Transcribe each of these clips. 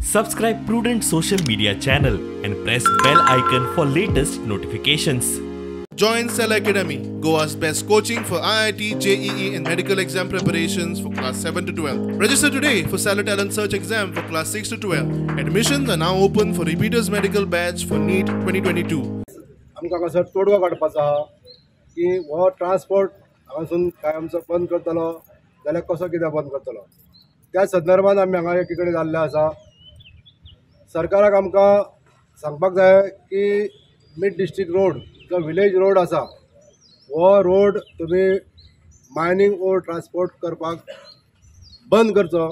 Subscribe Prudent social media channel and press bell icon for latest notifications. Join Cell Academy, Goa's best coaching for IIT, JEE and medical exam preparations for class 7 to 12. Register today for Cellar Talent Search exam for class 6 to 12. Admissions are now open for repeaters medical batch for NEET 2022. आमकां हांगासर तोडगो काडपाचो आहा की हो transport हांगासून कायमचो बंद करतलो जाल्यार कसो कितें बंद करतलो. त्या संदर्भात आमी हांगा एकी कडेन जाल्ले आसा. सरकाराक आमकां सांगपाक जाय की मिड डिस्ट्रिक्ट रोड जो विलेज रोड आसा हो रोड तुमी मायनींग ओर ट्रान्सपोर्ट करपाक बंद करचो,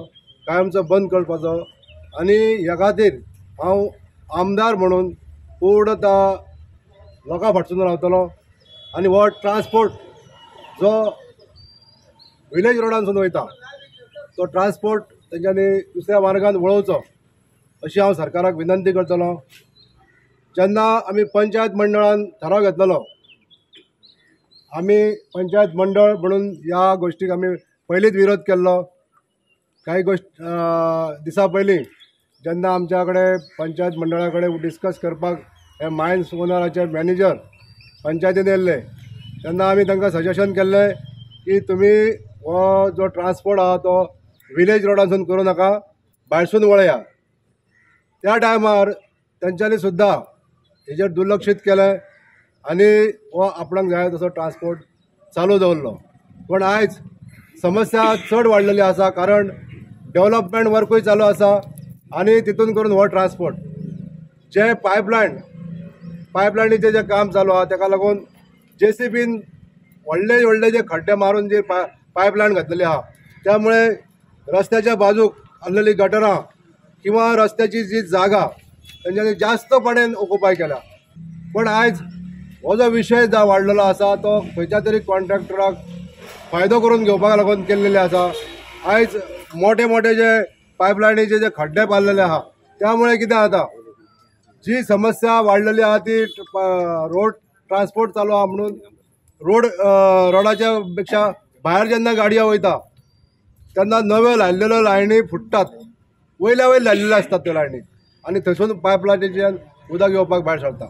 कायमचो बंद करपाचो. आनी ह्या खातीर हांव आमदार म्हणून पूर्ण त्या लोकां फाटसून रावतलो आनी हो ट्रान्सपोर्ट जो विलेज रोडानसून वयता तो ट्रान्सपोर्ट तेंच्यांनी दुसऱ्या मार्गान वळोवचो अशी हांव सरकाराक विनंती करतलो. जेन्ना आमी पंचायत मंडळान थाराव घेतलेलो, आमी पंचायत मंडळ म्हणून ह्या गोश्टीक आमी पयलींच विरोध केल्लो. कांय गोश्ट दिसा पयलीं जेन्ना आमच्या कडेन पंचायत मंडळा कडेन डिस्कस करपाक हे मायन्स ओनराचे मॅनेजर पंचायतीन येयल्ले तेन्ना आमी तांकां सजेशन केल्लें की तुमी हो जो ट्रान्सपोर्ट आहा तो विलेज रोडानसून करूं नाका, भायरसून वळया. त्या टायमार तेंच्यांनी सुद्दां हेजेर दुर्लक्षीत केलें आनी हो आपणाक जाय तसो ट्रान्सपोर्ट चालू दवरलो. पूण आयज समस्या चड वाडलेली आसा, कारण डेवलपमेंट वर्कूय चालू आसा आनी तितून करून हो ट्रान्सपोर्ट जे पायपलायनीचें जें काम चालू आहा तेका लागून जेसीबीन व्हडले व्हडले जे खड्डे मारून जे पायपलायन घातलेली आहा त्यामुळे रस्त्याच्या बाजूक आसलेली गटरां किंवा रस्त्याची जी जागा तेंच्यांनी जास्तपणान ऑक्युपाय केल्या. पूण आयज हो जो विशय जो वाडलेलो आसा तो खंयच्या तरी कॉन्ट्रॅक्टराक फायदो करून घेवपाक लागून केल्लेले आसा. आयज मोठे मोठे जे पायपलायनीचे जे खड्डे पाडलेले आहा त्यामुळे कितें जाता, जी समस्या वाडलेली आहा ती रोड ट्रान्सपोर्ट चालू आहा म्हणून रोड रोडाच्या पेक्षा भायर जेन्ना गाडयो वयता तेन्ना नव्यो लायिल्ल्यो लायनी फुट्टात, वयल्या वयर लायिल्ल्यो आसतात त्यो लायनी आनी थंयसून पायपलायनीच्यान उदक येवपाक भायर सरता.